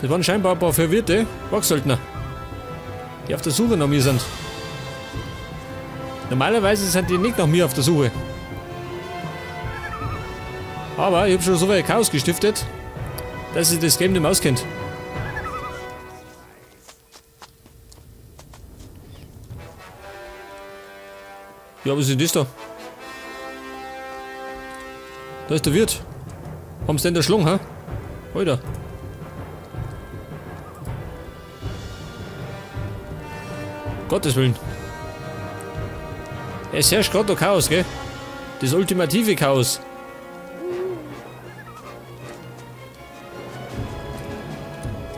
Das waren scheinbar ein paar verwirrte Wachsöldner, die auf der Suche nach mir sind. Normalerweise sind die nicht nach mir auf der Suche. Aber ich habe schon so viel Chaos gestiftet, dass ich das Game nicht mehr auskennt. Ja, was ist denn das da? Da ist der Wirt. Haben sie denn da Schlung, hä? Alter. Gottes Willen. Es herrscht gerade noch Chaos, gell? Das ultimative Chaos.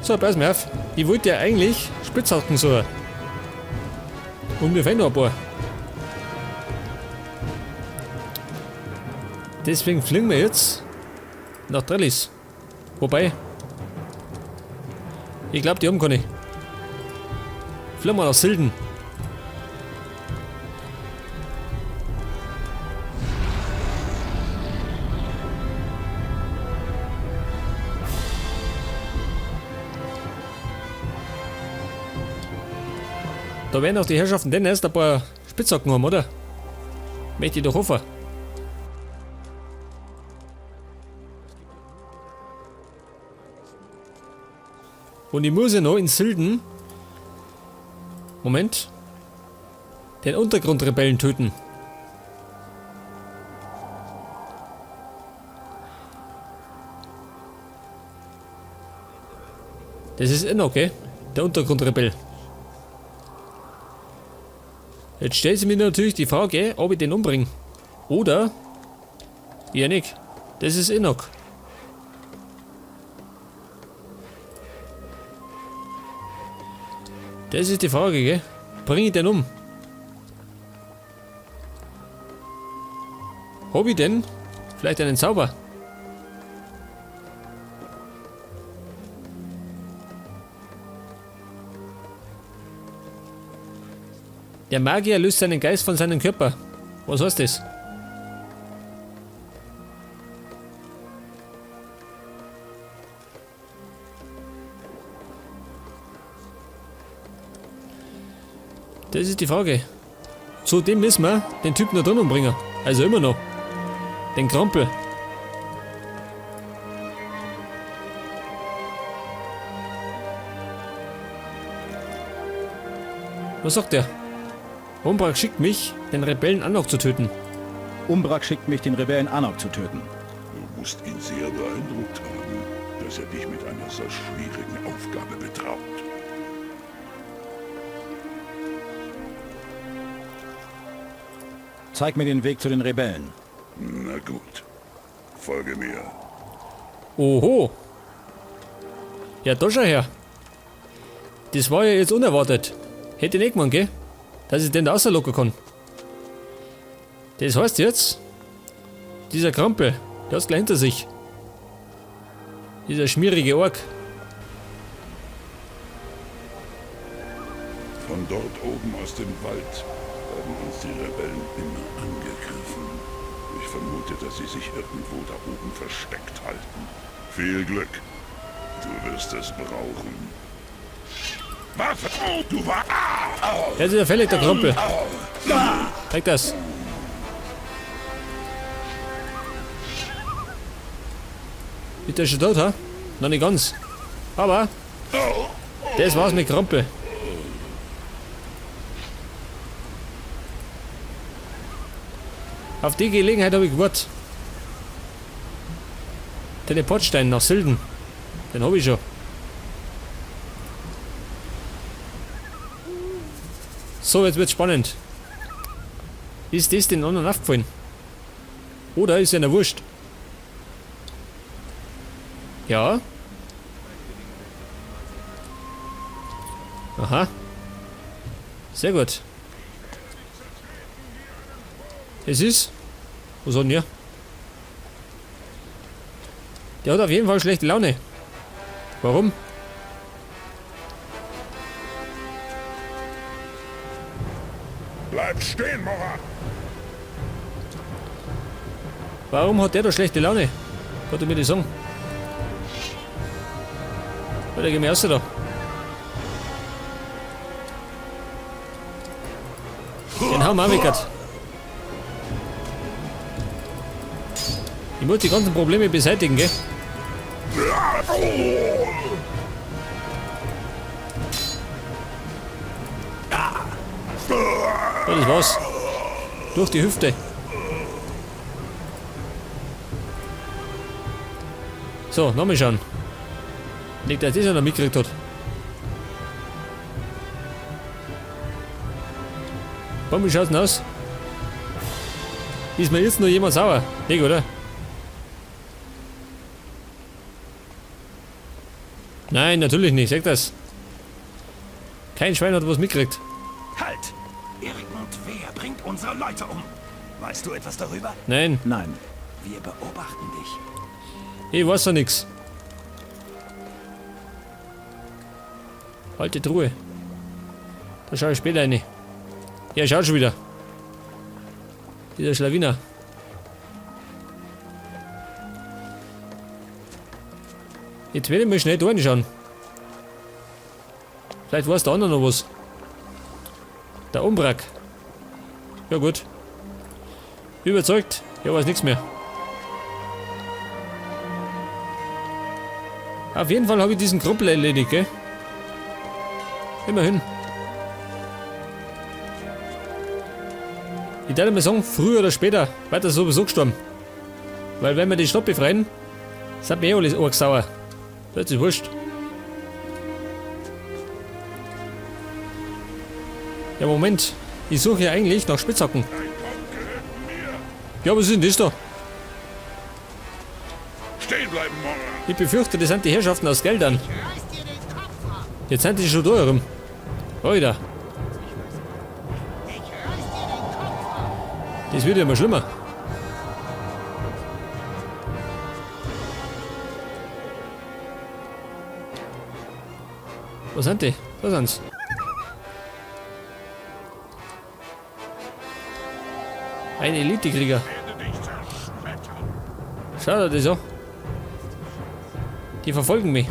So, pass mir auf. Ich wollte ja eigentlich Spitzhacken suchen. Und mir fehlen noch ein paar. Deswegen fliegen wir jetzt nach Trellis. Wobei, ich glaube, die haben keine. Fliegen wir nach Silden. Da werden auch die Herrschaften denn erst ein paar Spitzhacken haben, oder? Möchte ich doch hoffen. Und ich muss ja noch in Silden. Moment. Den Untergrundrebellen töten. Das ist in okay. Der Untergrundrebell. Jetzt stellt sich mir natürlich die Frage, ob ich den umbringe. Oder. Ja, nicht. Das ist Enoch. Das ist die Frage, gell? Bring ich den um? Hab ich denn vielleicht einen Zauber? Der Magier löst seinen Geist von seinem Körper. Was heißt das? Das ist die Frage. Zudem müssen wir den Typen da drin umbringen. Also immer noch. Den Krampel. Was sagt der? Umbrak schickt mich, den Rebellen Anok zu töten. Umbrak schickt mich, den Rebellen Anok zu töten. Du musst ihn sehr beeindruckt haben, dass er dich mit einer so schwierigen Aufgabe betraut. Zeig mir den Weg zu den Rebellen. Na gut, folge mir. Oho. Ja, da schau her. Das war ja jetzt unerwartet. Hätte ich nicht gemeint, gell? Dass ich den da rauslocken kann. Das heißt jetzt, dieser Krampel, der hat's gleich hinter sich. Dieser schmierige Ork. Von dort oben aus dem Wald haben uns die Rebellen immer angegriffen. Ich vermute, dass sie sich irgendwo da oben versteckt halten. Viel Glück. Du wirst es brauchen. Waffe! Oh, du war. Ah! Der ist ja fällig, der Krampel. Zeig das. Ist der schon tot, ha? Noch nicht ganz. Aber das war's mit Krampel. Auf die Gelegenheit habe ich gewartet. Teleportstein nach Silden. Den habe ich schon. So, jetzt wird's spannend. Ist das den anderen aufgefallen? Oder ist einer wurscht? Ja. Aha. Sehr gut. Es ist. Was hat denn der? Der hat auf jeden Fall schlechte Laune. Warum? Bleib stehen, Mora! Warum hat der da schlechte Laune? Kann du mir das sagen? Alter, geh mir raus da. Den haben wir auch weg. Ich muss die ganzen Probleme beseitigen, gell? So, das war's. Durch die Hüfte. So, nochmal schauen. Nicht, dass das einer mitgekriegt hat. Komm, wie schaut's denn aus? Ist mir jetzt noch jemand sauer? Nicht, oder? Nein, natürlich nicht, sag das. Kein Schwein hat was mitgekriegt. Halt! Irgendwer bringt unsere Leute um. Weißt du etwas darüber? Nein. Nein. Wir beobachten dich. Ich weiß doch nix. Alte Truhe. Da schaue ich später rein. Ja, schaut schon wieder. Dieser Schlawiner. Jetzt werde ich mal schnell da reinschauen. Vielleicht weiß der andere noch was. Der Umbrak. Ja gut. Überzeugt. Ich weiß nichts mehr. Auf jeden Fall habe ich diesen Kruppel erledigt, gell? Immerhin. Ich werde mal sagen, früher oder später wird er sowieso gestorben. Weil wenn wir die Stadt befreien, sind mir eh alles arg sauer. Das ist wurscht. Ja, Moment. Ich suche ja eigentlich nach Spitzhacken. Ja, was ist denn das da? Stehen bleiben, Mauer! Ich befürchte, das sind die Herrschaften aus Geldern. Jetzt sind die schon da herum. Alter. Das wird ja immer schlimmer. Wo sind die? Da sind's. Ein Elitekrieger. Schau dir das an. Die verfolgen mich.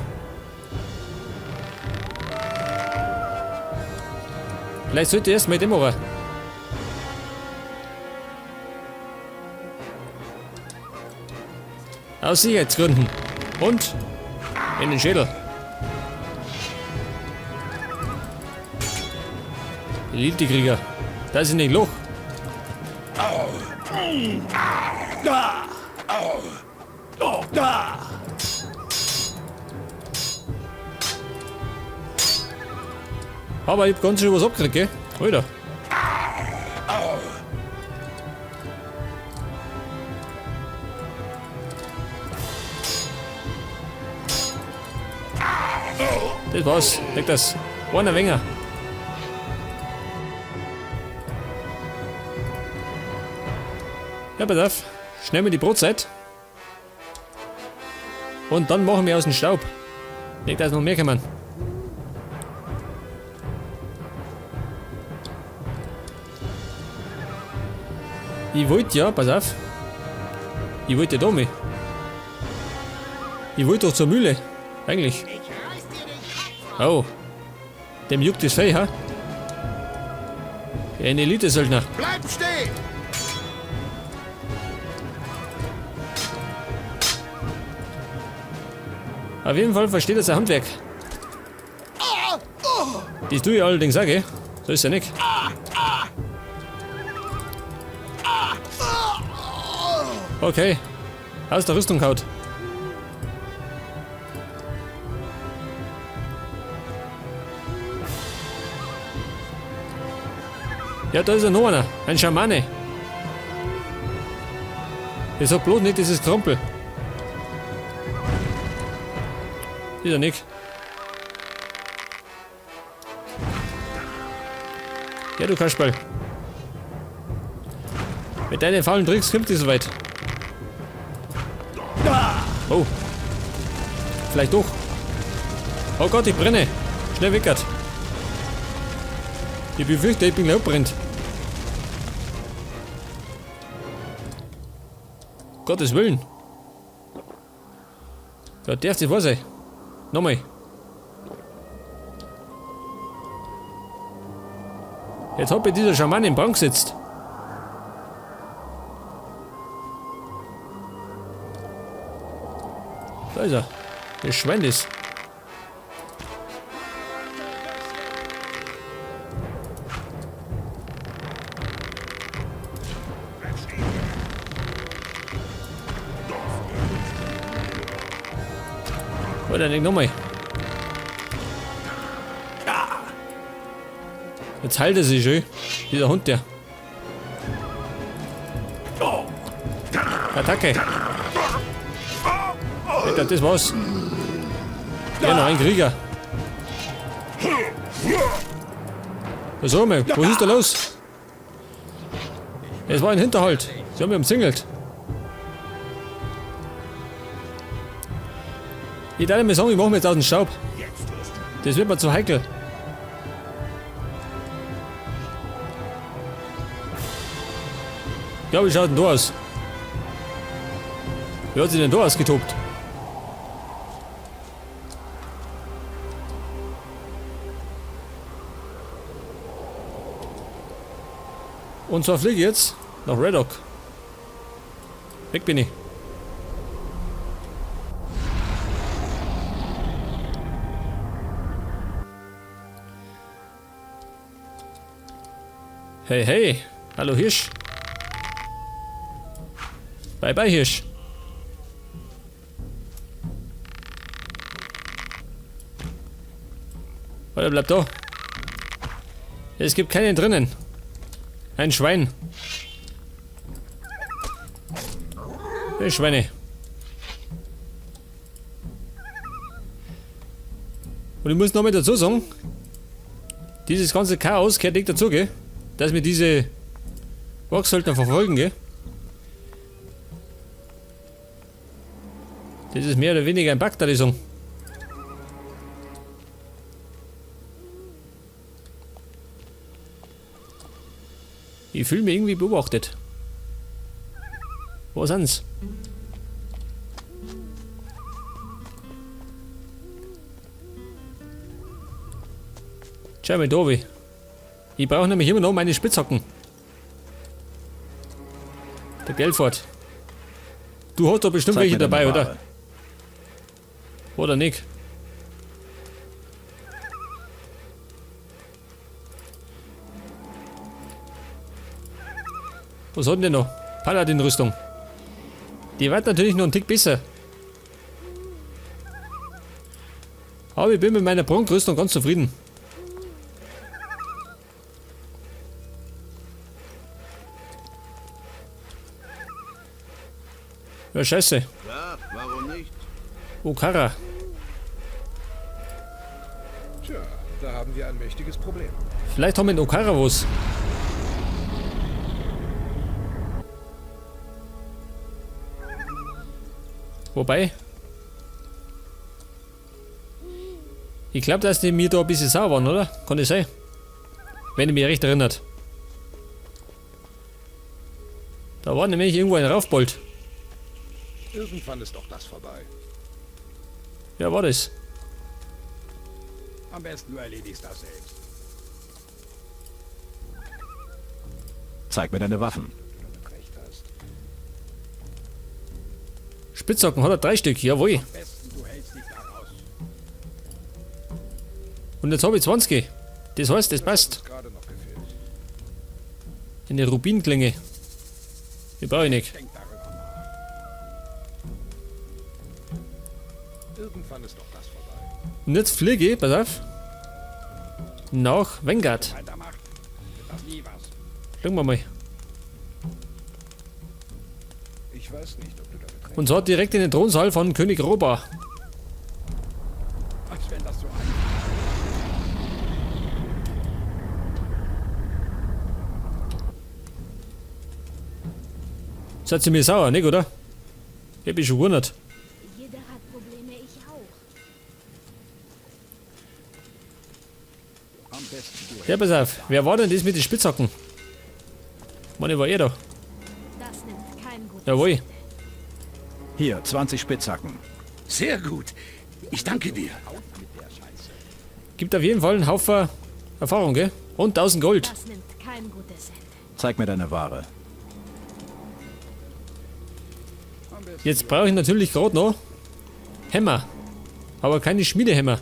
Vielleicht sollte ich erst mal dem machen. Aus Sicherheitsgründen. Und in den Schädel. Elitekrieger. Da ist nicht Loch. Aber ich hab ganz schön was abgekriegt, gell? Alter. Das war's. Leg das. Einer weniger. Ja, pass auf. Schnell mit die Brotzeit. Und dann machen wir aus dem Staub. Nicht, dass noch mehr kommen. Ich wollte ja, pass auf. Ich wollte ja da mit. Ich wollte doch zur Mühle. Eigentlich. Oh. Dem juckt das Fell, ha? Ein Elite-Söldner. Bleib stehen! Auf jeden Fall versteht er sein Handwerk. Das tue ich allerdings auch, gell? So ist ja nicht. Okay. Aus der Rüstung haut. Ja, da ist ja noch einer. Ein Schamane. Ich sag bloß nicht, das ist Krümpel. Ist er nicht. Ja, du Kasperl. Mit deinen faulen Tricks kommt es soweit. Oh. Vielleicht doch. Oh Gott, ich brenne. Schnell weckert. Ich befürchte, ich bin gleich abbrennt. Gottes Willen. Da darf das wahr sein. Nochmal. Jetzt hat mich dieser Schaman in Brand gesetzt. Da ist er. Das Schwein ist. Oder nicht nochmal. Jetzt heilt er sich schön. Dieser Hund, der. Attacke. Alter, das war's. Ja, noch ein Krieger. So, mal, was ist da los? Es war ein Hinterhalt. Sie haben mich umzingelt. Ich darf mir sagen, ich mache mir jetzt aus dem Staub. Das wird mir zu heikel. Ja, wie schaut denn da aus? Wer hat sich denn da ausgetobt? Und zwar fliege ich jetzt nach Reddock. Weg bin ich. Hey, hey. Hallo Hirsch. Bye bye Hirsch. Warte, bleib da. Es gibt keinen drinnen. Ein Schwein. Hey, Schweine. Und ich muss noch mal dazu sagen, dieses ganze Chaos gehört nicht dazu, gell? Dass wir diese Orksöldner verfolgen, gell? Das ist mehr oder weniger ein Bug, da ich sagen. Ich fühle mich irgendwie beobachtet. Wo sind's? Schau mal da, wie. Ich brauche nämlich immer noch meine Spitzhacken. Der Gelford. Du hast doch bestimmt Zeig welche mir deine dabei, oder? Ware. Oder nicht? Was hat denn der noch? Paladin-Rüstung. Die wird natürlich noch einen Tick besser. Aber ich bin mit meiner Pronkrüstung ganz zufrieden. Ja, scheiße. Ja, warum nicht? Okara. Tja, da haben wir ein mächtiges Problem. Vielleicht haben wir in Okara was. Wobei. Ich glaube, dass die mir da ein bisschen sauer waren, oder? Kann das sein? Wenn ich mich recht erinnert. Da war nämlich irgendwo ein Raufbold. Irgendwann ist auch das vorbei. Ja, war das. Am besten du erledigst das selbst. Zeig mir deine Waffen. Du damit recht hast. Spitzhacken hat er 3 Stück, jawohl. Am besten du hältst dich da raus. Und jetzt habe ich 20. Das heißt, das passt. Ist gerade noch gefehlt. Eine Rubinklinge. Die brauche ich nicht. Denk darüber nach. Irgendwann ist auch das vorbei. Und jetzt fliege ich, pass auf, nach Vengard. Weitermacht, wird das nie was. Schauen wir mal. Ich weiß nicht, ob du damit recht Und zwar direkt in den Thronsaal von König Rhobar. hast. Als wenn das so einfach Seid ihr mir sauer, nicht, oder? Ich hab mich schon gewundert. Jeder hat Probleme, ich auch. Am besten du Ja, pass auf. Wer war denn das mit den Spitzhacken? Mann, war er da. Das nimmt kein gutes Jawohl. Ende. Hier, 20 Spitzhacken. Sehr gut. Ich danke dir. Gibt auf jeden Fall einen Haufen Erfahrung, gell? Und 1000 Gold. Das nimmt kein gutes Ende. Zeig mir deine Ware. Jetzt brauche ich natürlich gerade noch Hämmer. Aber keine Schmiedehämmer,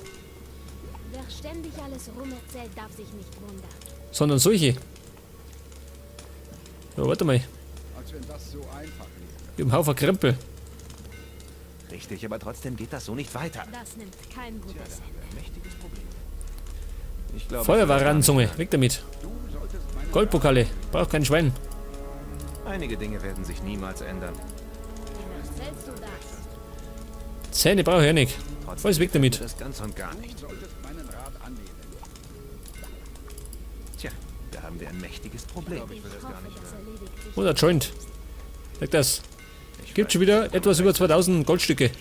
Wer ständig alles rumerzählt, darf sich nicht wundern. sondern solche. Ja, warte mal. Als wenn das so einfach wäre. Ich hab einen Haufen Krempel. Richtig, aber trotzdem geht das so nicht weiter. Das nimmt kein gutes Ende. Mächtiges Problem. Ich glaube, Feuerwehrranzunge, weg damit. Goldpokale, braucht kein Schwein. Einige Dinge werden sich niemals ändern. Wem erzählst du das? Zähne brauche ich auch nicht. Trotzdem Alles weg damit. Das ganz und gar nicht. Du solltest meinen Rat annehmen. Tja, da haben wir ein mächtiges Problem. Ich hoffe, das erledigt sich. Oder Joint. Weg das. Ich Gibt weiß schon wieder nicht, etwas über 2000 Goldstücke.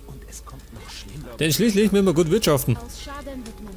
Und es kommt noch schlimmer. Denn schließlich müssen wir gut wirtschaften. Aus Schaden wird man